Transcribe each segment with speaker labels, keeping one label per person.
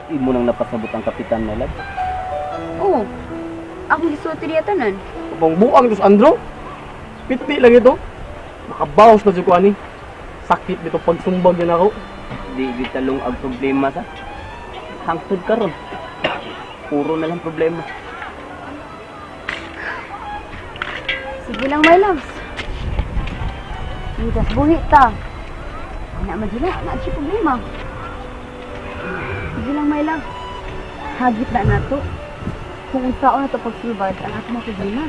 Speaker 1: Imo nang napasabot ang kapitan na lag.
Speaker 2: Oo. Akong gisulti diya tanan.
Speaker 3: Pang buang tos Andro. Piti lang ito. Makabawas na jud ko ani. Sakit dito pagsumbag yan ako.
Speaker 1: Di gitalong ang problema sa. Hangtod karon. Puro na lang problema.
Speaker 2: Sige lang, my loves. Mitas buhi ta. Ana man sila, na siya problema. Sige lang, my love. Hagit na nato. Kung unsaon na to pagsulbad ang akong mga problema.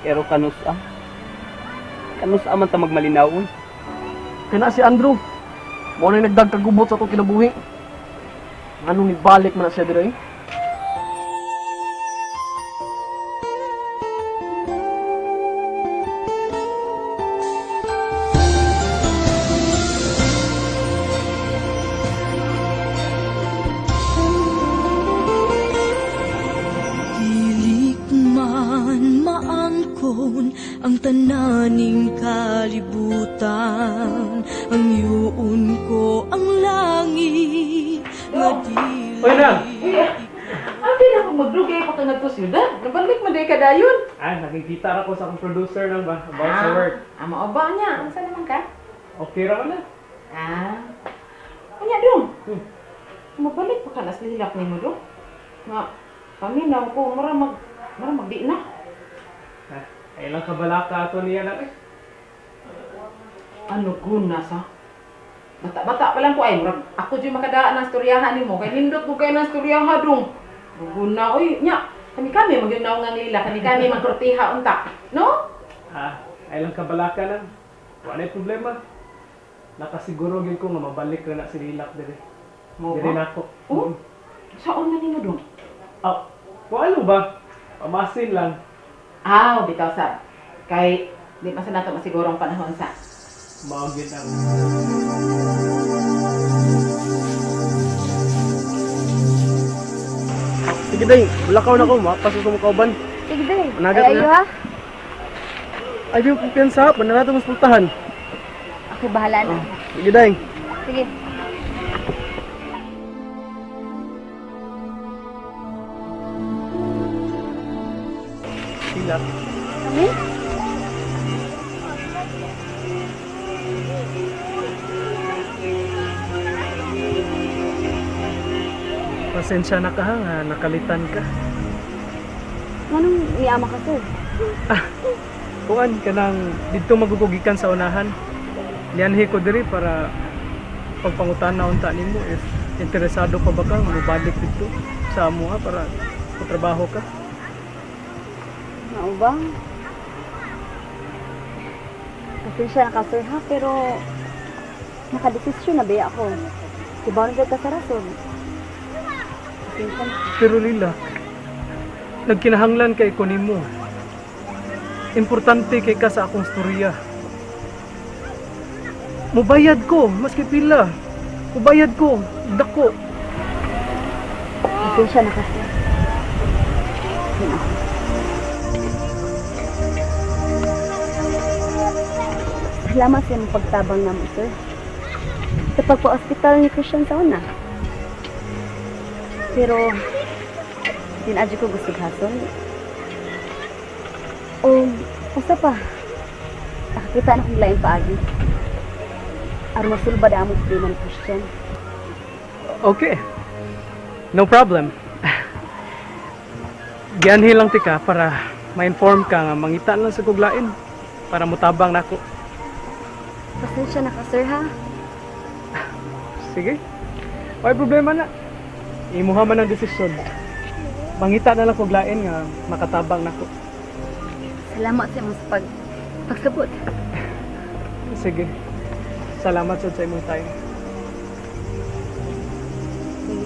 Speaker 1: Pero kanus ah. Kanus man ta magmalinawon.
Speaker 3: Kana si Andrew. Mao na nagdagkagubot sa atong kinabuhi. Nganong nibalik man na siya dire?
Speaker 4: Dili man maangkon ang tananing kalibutan, ang yuon ko ang langit nga dili.
Speaker 3: Oy na.
Speaker 5: Ang di na ako magdugay pa ka nagto syudad. Nabalik man day ka dayon.
Speaker 6: Ah, nakikita ra ko sa akong producer lang ba about sa work.
Speaker 5: Ah, mao ba niya? Unsa naman ka?
Speaker 6: Okay ra man na.
Speaker 5: Ah. Unya dong. Mabalik pa ka na sa lilak nimo dong. Nga paminaw ko mura magdi na.
Speaker 6: Ah, ay lang kabalaka ato niya lang eh.
Speaker 5: Ano guna sa? Bata-bata pa lang ko ay murag ako jud makadaan ng storyahan nimo kay nindot ko kay ng storyaha dong. Guna oy nya. Kami-kami magyunaw nga lila, kami-kami magkortiha unta. No?
Speaker 6: Ah, ay lang kabalaka lang. Wala problema. Nakasiguro gyud ko nga mabalik ra na si Lilak dire.
Speaker 5: Mo
Speaker 6: Dire
Speaker 5: ba?
Speaker 6: nako.
Speaker 5: Oh? Saon na nimo dong?
Speaker 6: Ah, walo ba? Pamasin lang.
Speaker 5: Ah, bitaw sa. Kay di pa sa nato masigurong panahon sa.
Speaker 6: Mao gyud ang
Speaker 3: Sige day, mulakaw na ko, mapasok sa mukauban.
Speaker 2: Sige, day.
Speaker 3: Managat
Speaker 2: Ay,
Speaker 3: na.
Speaker 2: ayo ha.
Speaker 3: Ay, di mo kumpiyansa, mananato mas pultahan.
Speaker 2: Ako bahala na.
Speaker 3: Sige day.
Speaker 2: Sige.
Speaker 3: Sila.
Speaker 2: Kami?
Speaker 6: Pasensya na ka ha, nga nakalitan ka.
Speaker 2: Nganong niama ka, sir?
Speaker 6: Kuan ka nang didto magugugikan sa unahan. Nianhi ko diri para pagpangutan na unta nimo if interesado pa ba ka nga mobalik didto sa amoa para patrabaho ka.
Speaker 2: Mao ba? Pasensya na ka, sir, ha? Pero nakadesisyon na ba ako? Diba na ka sa rason? Pasensya na.
Speaker 6: Pero Lila, nagkinahanglan kay ko nimo. Importante kay ka sa akong storya. Mubayad ko, maski pila. Mubayad ko, dako.
Speaker 2: Pasensya na ka, sir. Yun ako. Salamat sa imong pagtabang namo, sir. Sa pagpa-ospital ni Christian sa una. Pero, dinadyo ko gusto hason. O, usa pa. Nakakita na kong laing paagi. Aron masulbad ang among problema ni Christian.
Speaker 6: Okay. No problem. Gianhi lang tika para ma-inform ka nga mangita lang sa kuglain para mutabang nako.
Speaker 2: Pasensya na ka, sir, ha?
Speaker 6: Sige. Way problema na. Imuha man ang desisyon. Mangita na lang kuglain nga makatabang nako.
Speaker 2: Salamat sa imong pagsabot.
Speaker 6: Sige. Salamat sad sa imong time.
Speaker 2: Sige.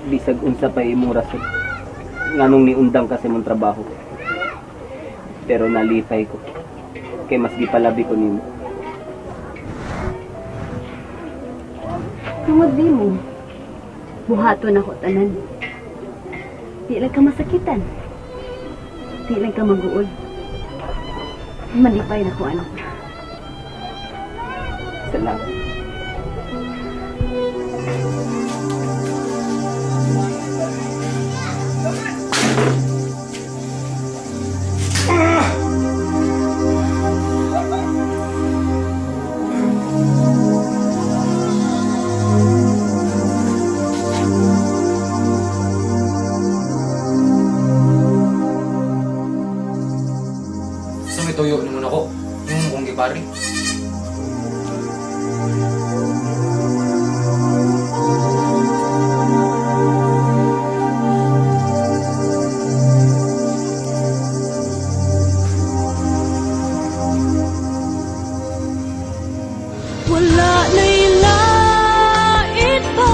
Speaker 1: Bisag unsa pa imong rason. Nganong niundang ka sa imong trabaho. Pero nalipay ko. Kay mas gipalabi ko nimo.
Speaker 2: Tungod di mo. Buhaton ako tanan. Di lang ka masakitan. Di lang ka maguol. Malipay na ko, anak.
Speaker 1: Salamat.
Speaker 7: Sa may tuyo ni mo nako, yung kong gipari.
Speaker 4: Wala na'y lait pa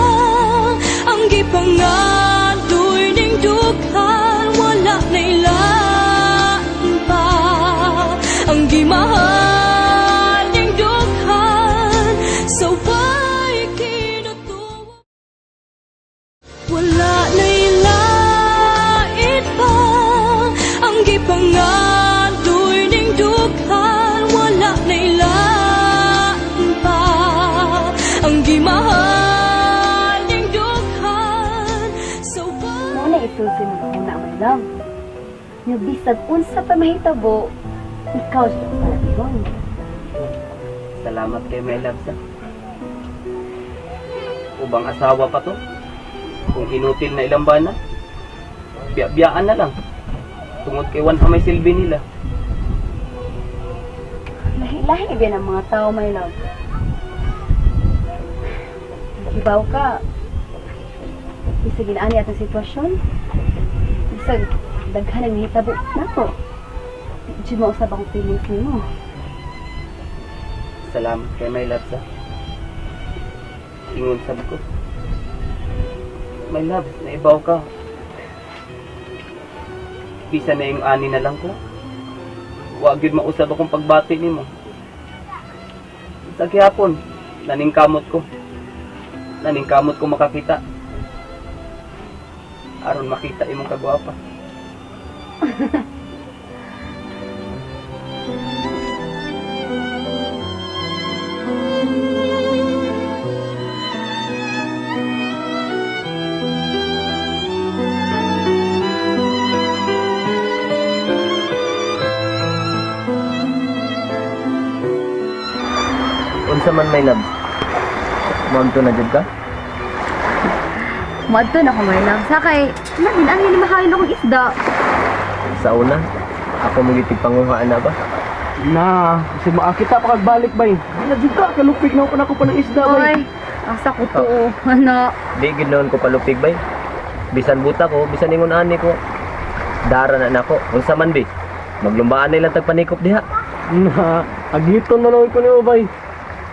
Speaker 4: ang gipangadoy ning dughan. Wala na'y lain pa ang gimahal ning dughan. Sa way kinutuwa. Wala na'y lait pa ang gipangadoy ning dughan. Wala na'y lain pa ang gimahal ning dughan. Sa way
Speaker 2: Mao na isulti mo una, my love. Nga bisag unsa pa mahitabo, ikaw siya palabihon.
Speaker 1: Salamat kay my love sa. Ubang asawa pa to. Kung inutil na ilang bana, biya-biyaan na lang. Tungod kay Juan may silbi nila.
Speaker 2: Lahi-lahi ba ng mga tao, my love? Hibaw ka. Bisag inaani atong sitwasyon. Bisag daghan ang nahitabo nako. Di jud mausab akong feelings nimo.
Speaker 1: Salamat kay my love sa. Ingon sab ko. My love, naibaw ka. Bisa na yung ani na lang ko. Wa gyud mausab akong pagbati nimo. Sa gihapon, naningkamot ko. Naningkamot ko makakita. Aron makita imong kagwapa. Unsa man, my love? Moadto na jud ka?
Speaker 2: Moadto na ko, my love. Sa kay, na din ang ni mahalin akong isda.
Speaker 1: Sa una, ako mo gitig panguhaan na ba?
Speaker 3: Na, kasi makakita pa kagbalik bay. Di na jud ka, kalupig na ako pa ng isda bay.
Speaker 2: Oy, asa ko to. Ano?
Speaker 1: Di gid noon ko palupig bay. Bisan buta ko, bisan ingon ani ko. Dara na nako. Unsa man bi? Maglumbaan na ilang tagpanikop diha.
Speaker 3: Na, agiton na lang ko nimo bay.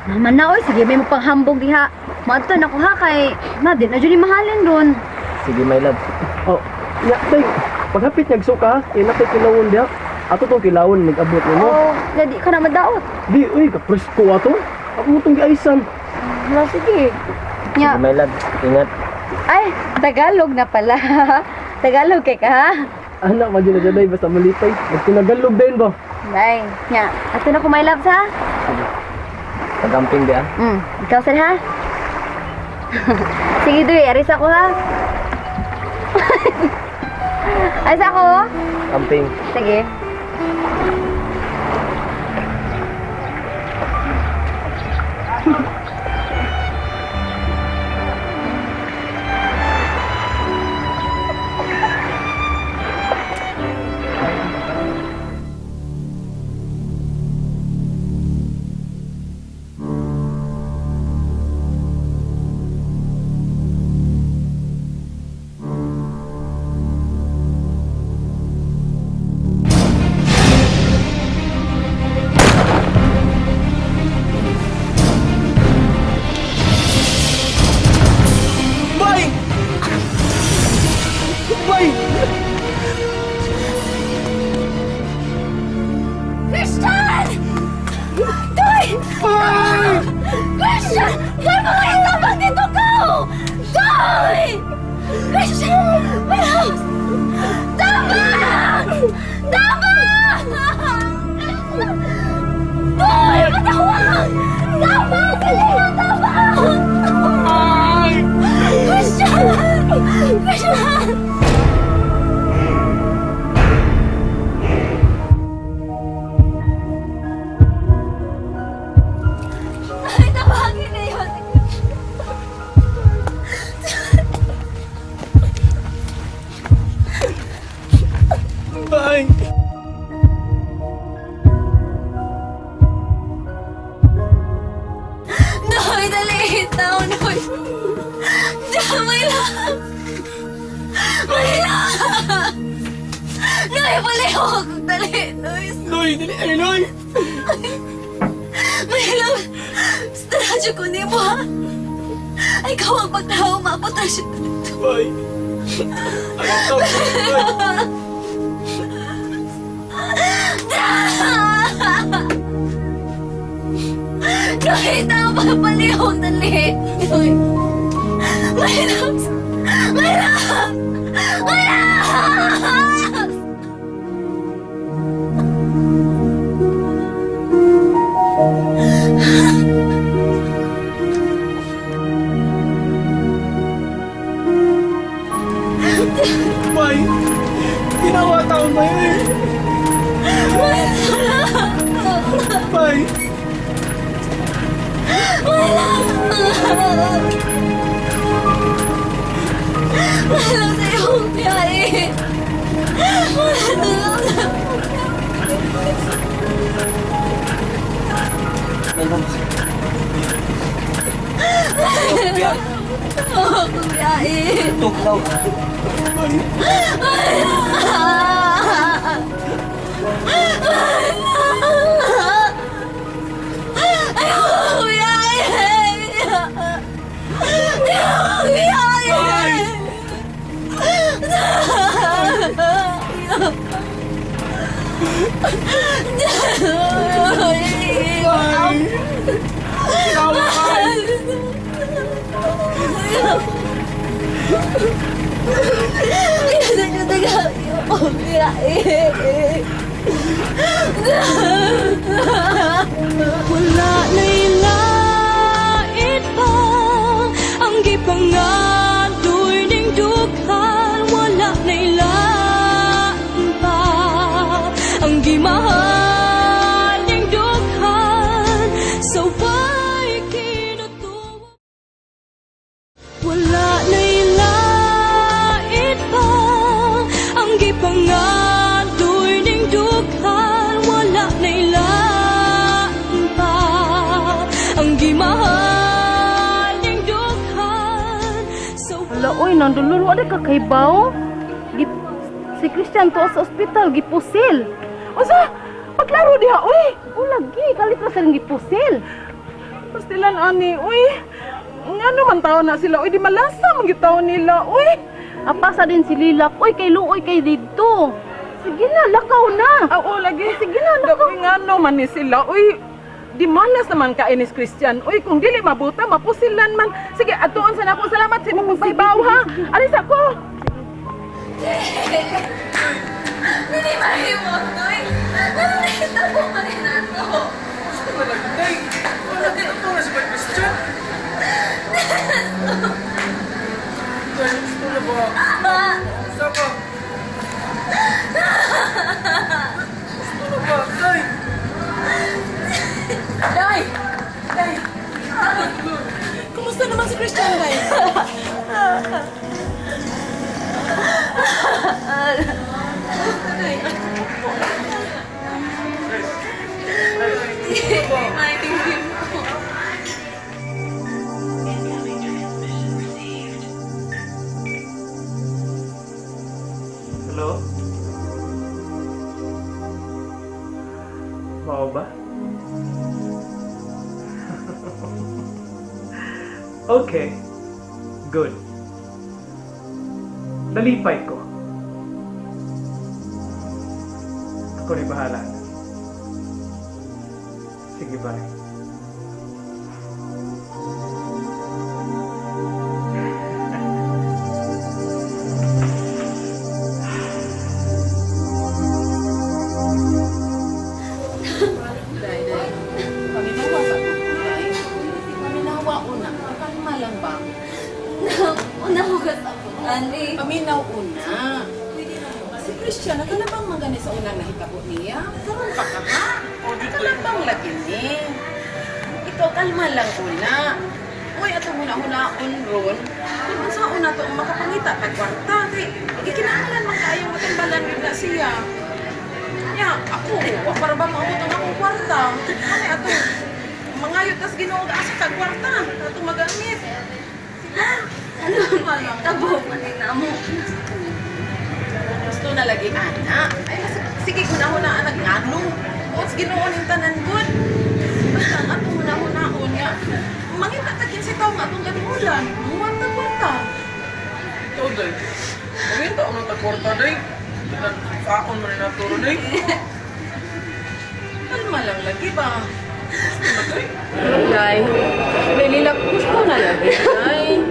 Speaker 2: Naman na, oy, sige, may magpanghambog diha. Moadto na ko ha kay, na din na jud ni mahalin ron.
Speaker 1: Sige, my love.
Speaker 3: Oh, nya tay. Paghapit niya suka, kay natay kilawon diha. Ato tong kilawon nag-abot nimo.
Speaker 2: Oh, dadi ka na madaot.
Speaker 3: Di, uy, kapresko ato. Ako mo tong giaisan.
Speaker 2: Wala, sige. Nya,
Speaker 1: Sige, my love. Ingat.
Speaker 2: ay, Tagalog na pala. Tagalog kay ka, ha?
Speaker 3: Anak, madyo na dyan, basta malipay. Magtinagalog din ba?
Speaker 2: Day, nya, ato na ko, my loves, ha?
Speaker 1: Pagamping di ah.
Speaker 2: Ikaw sad ha? Sige, Duy, aris ako, ha? Aris ako?
Speaker 1: Amping.
Speaker 2: Sige. Christian! My house! Tabang! Tabang! Doy! Patawag! Tabang! Kalina! Tabang! Christian! Christian! Ay, tawagin na yun!
Speaker 6: Bye!
Speaker 2: Noy, dali! Tao, Noy! Diyan, my love! My love! Noy, palihog! Dali, Noy!
Speaker 6: Noy, dali! Ay, Noy!
Speaker 2: My love! Radyo ko ni mo, ha? Ay, ikaw ang pagtao, mapunta siya.
Speaker 6: Bye! Ay, stop!
Speaker 2: Noy, tama, palihog, dali! Noy! My love! My love! My love!
Speaker 6: Bye! Ginawa tao ba yun? Bye!
Speaker 2: Walang sa iyong biyahe. Walang.
Speaker 1: My loves. Biyahe.
Speaker 2: Akong biyahe.
Speaker 1: Tuklaw.
Speaker 2: Ayoko biyahe. Ayoko biyahe.
Speaker 4: Wala na'y lait pa ang gipangadoy ning dughan. Wala na'y lain pa ang gimahal ning dughan. Sa way kinutuwa. Wala na'y lait pa ang gipangadoy ning dughan. Wala na'y lain pa ang gimahal ning dughan. Sa
Speaker 8: Wala, oy, nandulol, wala ka kay Bao. Gip, si Christian to sa ospital, gipusil.
Speaker 5: Usa, paglaro diha uy.
Speaker 8: O lagi, kalit na silang gipusil.
Speaker 5: Pastilan ani uy. Ngano man taon na sila uy, di malasa man gyud taon nila uy.
Speaker 8: Apasa din si Lilak, oy, kay Luoy, kay didto. Sige na, lakaw na.
Speaker 5: Ah, Oo lagi.
Speaker 8: Sige na, lakaw.
Speaker 5: Uy, ngano man ni sila uy. Di malas naman kain ni Christian. Uy, kung dili mabuta, mapusilan man. Sige, atuon sa nako. Salamat sa imong pagbaybaw ha. Alis ako.
Speaker 2: Hindi mahimo, Noy. Ano nahitabo ka rin nato?
Speaker 6: Nay! Wala ka na si Christian! Nay, gusto na ba? Gusto ka? Gusto na ba? Nay!
Speaker 5: Day! Day! Kumusta naman si Christian, Day?
Speaker 6: Hello? Mao ba? Okay. Good. Nalipay ko. Ako rin bahala. Sige, bye.
Speaker 4: Una ko kasabot, ani.
Speaker 5: Paminaw una. Si Christian, nakalabang man gani sa unang nahitabo niya. Karon pa ka ha? Kalabang lagi ni. Ikaw kalma lang una. Uy, ato muna hunaon ron. Kung unsa una to ang makapangita kag kwarta kay gikinahanglan man kaayo matambalan gyud na siya. Nya, ako, wa para ba maabot ang akong kwarta? Ani ato mangayo tas Ginoo asa tag kwarta ato magamit. Sige. Ano lang?
Speaker 4: Tabo man ni namo.
Speaker 5: Gusto na lagi ana. Ay sige hunahuna anak ngano. Ots Ginoo ning tanan gud. Basta ang atong hunahunaon nga mangita ta kinsa tawo nga atong gadimulan. Muwat ta kwarta.
Speaker 7: Ikaw, day. Mangita ang tagkwarta, day. Saon man na naturo, day.
Speaker 5: Kalma lang lagi ba? Day, Lilila, gusto na lagi, day.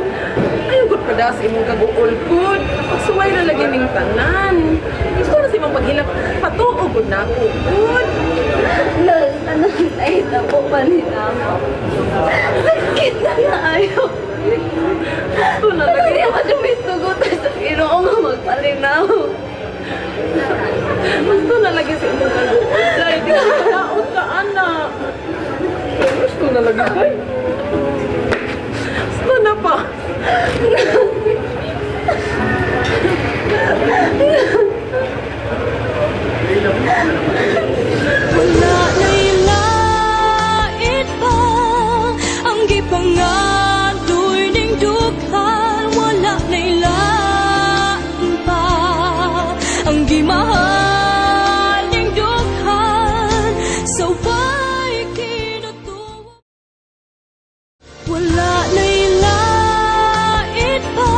Speaker 5: Ayaw gud pa das imong kaguol gud. Pagsuway na lagi ning tanan. Gusto na sa imong paghilak, patuo gud na ako gud.
Speaker 4: Los, ano nahitabo pa ni namo? Sakit na kaayo.
Speaker 5: Gusto na lagi.
Speaker 4: Hindi ako dumitugot sa Ginoo nga magpalinaw.
Speaker 5: Gusto na lagi sa imong kaguol. Day, di ka manaot ka, ana.
Speaker 7: Gusto na lagi, day.
Speaker 5: Gusto na pa.
Speaker 4: Wala na'y lait pa ang gipangadoy ning dughan. Wala na'y lain pa ang gimahal ning dughan. Sa way kinutuwa. Wala na'y lait pa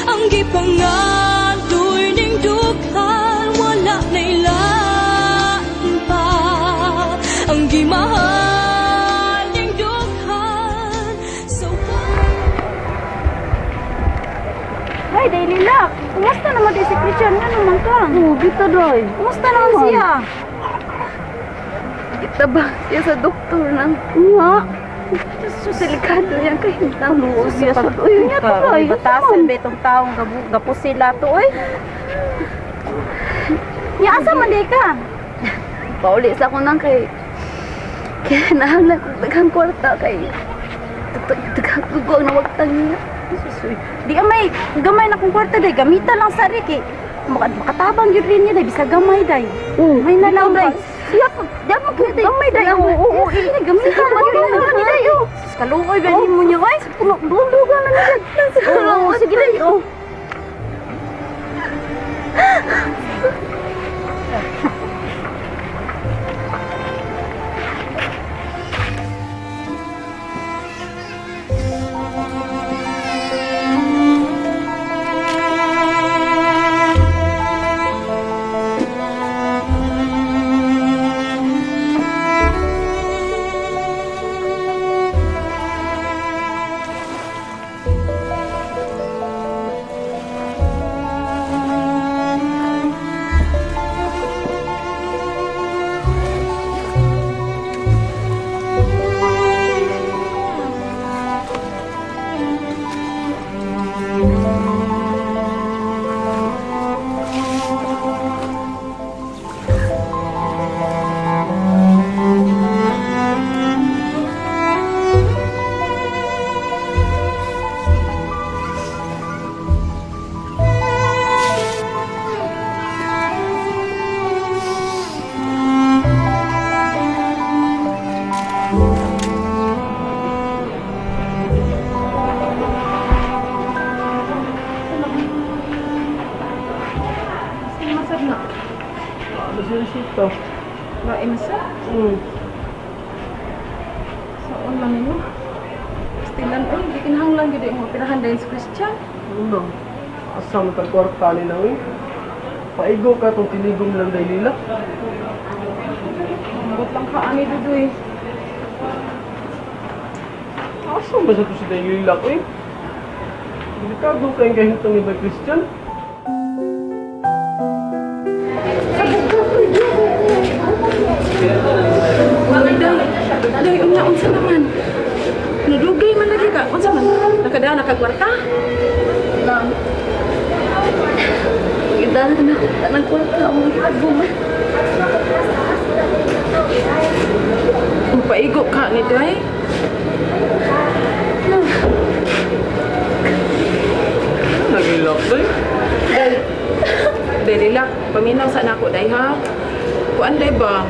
Speaker 4: ang gipangadoy ning dughan. Wala na'y lain pa ang gimahal ning dughan. Sa way
Speaker 8: Ay, Daily Luck. Kumusta naman di si Christian? Nga naman ka? Oo, kita doy. Kumusta naman siya?
Speaker 4: Kita ba siya sa doktor nang
Speaker 8: Nga.
Speaker 4: Sus, delikado yan kay Luos
Speaker 8: Siya sa uy, niya to ay.
Speaker 2: Batasan ba itong taong gapusila to, oy.
Speaker 8: Nya asa man di ka?
Speaker 4: Pauli sa ko nang kay kaya nahanglan kong daghang kwarta kay daghang dugo ang nawagtang niya.
Speaker 2: Susuy. Di amay, gamay na kong kwarta day, gamita lang sa Ricky. Makatabang yun rin niya day, bisag gamay day. May na lang day. Siya pa, di mo gamay day. Oo, oo, oo, eh, gamita lang yun lang day. Oh. Sus, kaluoy ba mo niya ay? Dugang na niya. Oo, sige day. Oh.
Speaker 5: Masad na.
Speaker 3: Ano siya resita?
Speaker 5: Lain sa? Saon man ninyo? Stilan, oy, gikinahanglan gyud imong pirahan dayon si Christian.
Speaker 3: Ano na? Asa mo tagkwarta ni na, eh? Paigo ka tong tinigom lang, day, Lila.
Speaker 5: Ambot lang ka ani dudoy.
Speaker 3: Asa ba sa to si Day Lila, eh? Delikado kayong gahintang ni Bay Christian.
Speaker 5: Ay, day. Day, unya, unsa naman? Nadugay man lagi ka. Unsa man? Nakadaan, nakagwarta?
Speaker 4: Nang. Gidalan na ako tanang kwarta among gipaguman.
Speaker 5: Paigo ka ni Day.
Speaker 7: Nagilak, day.
Speaker 5: Day. Day, lilak. Paminaw sa nako, Day, ha? Kuan, Day, ba?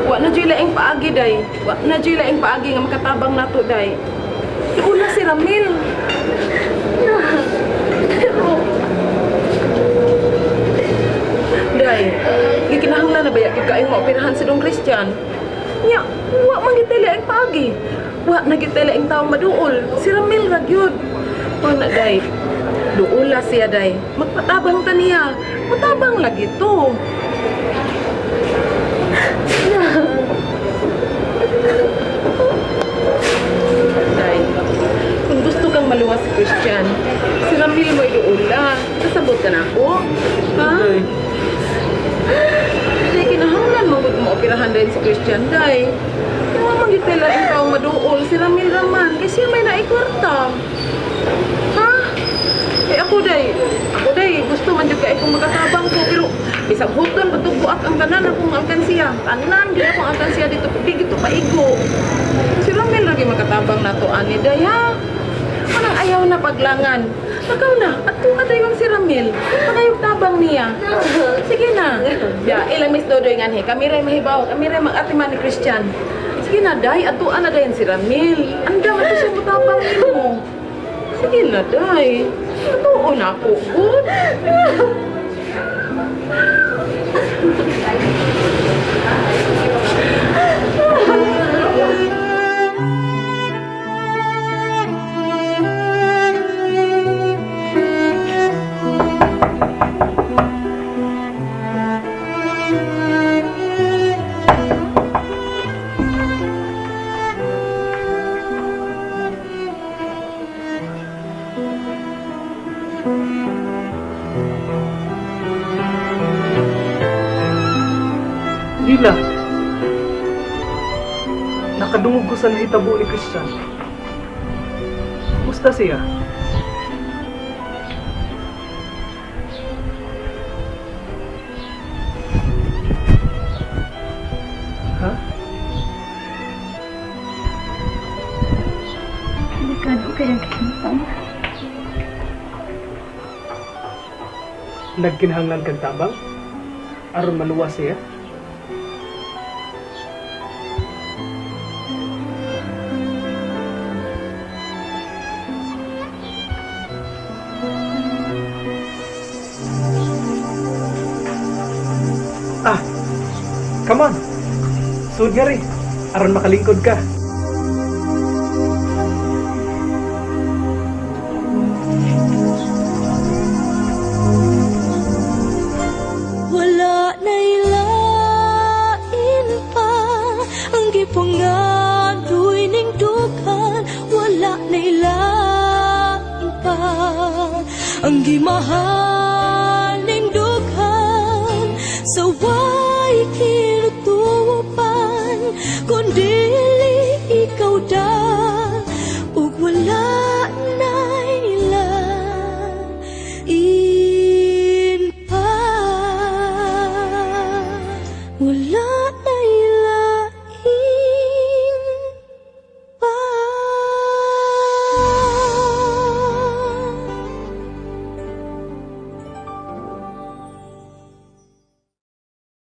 Speaker 5: Wa na dyo'y laing paagi, Day. Wa na dyo'y laing paagi nga makatabang nato, Day. Una si Ramil.
Speaker 4: Pero,
Speaker 5: Day, gikinahanglan na ba gyud kaayong maoperahan si Dong Christian? Nya, wa man gyud tay laing paagi. Wa na gyud tay laing tawo maduol. Si Ramil ra gyud. Wala, Day. Duola siya, Day. Magpatabang ta niya. Matabang lagi to. Day, kung gusto kang maluwas si Christian, si Ramil mo iduula. Kasabot ka na ako. Ha?
Speaker 7: Day.
Speaker 5: Day, kinahanglan mo gud mo operahan din si Christian, Day. Kaya man gyud tay laing taong maduol, si Ramil raman, kay siya may naikwarta. Ha? Eh ako, Day, ako, Day, gusto man jud kay kung makatabang ko, pero bisag huton batog buak ang tanan akong alkansiya. Tanan gyud akong alkansiya dito, di gito paigo. Si Ramil lagi makatabang nato ani, Day, ha? Manang ayaw na paglangan. Nakaw na, ato ka dayon si Ramil. Pagayog tabang niya. Sige na. Ya, ilang Miss Dodoy nganhi. Kami ray mahibaw, kami ray mag-atiman ni Christian. Sige na, Day, atuan na dayon si Ramil. Andam ato siya mutabang nimo. Sige na, Day. Totoo na ako. Good.
Speaker 6: Lila, nakadungog ko sa nahitabo ni Christian. Kumusta siya? Ha?
Speaker 4: Delikado kaya kahintang.
Speaker 6: Nagkinahanglan kag tabang? Aron maluwas siya? Ah, come on. Sud nga rin. Aron makalingkod ka.
Speaker 9: Wala na ilain pa ang gipangadoy ning dughan. Wala na ilain pa ang gimahal ning dughan. Sa way kinutupan kundi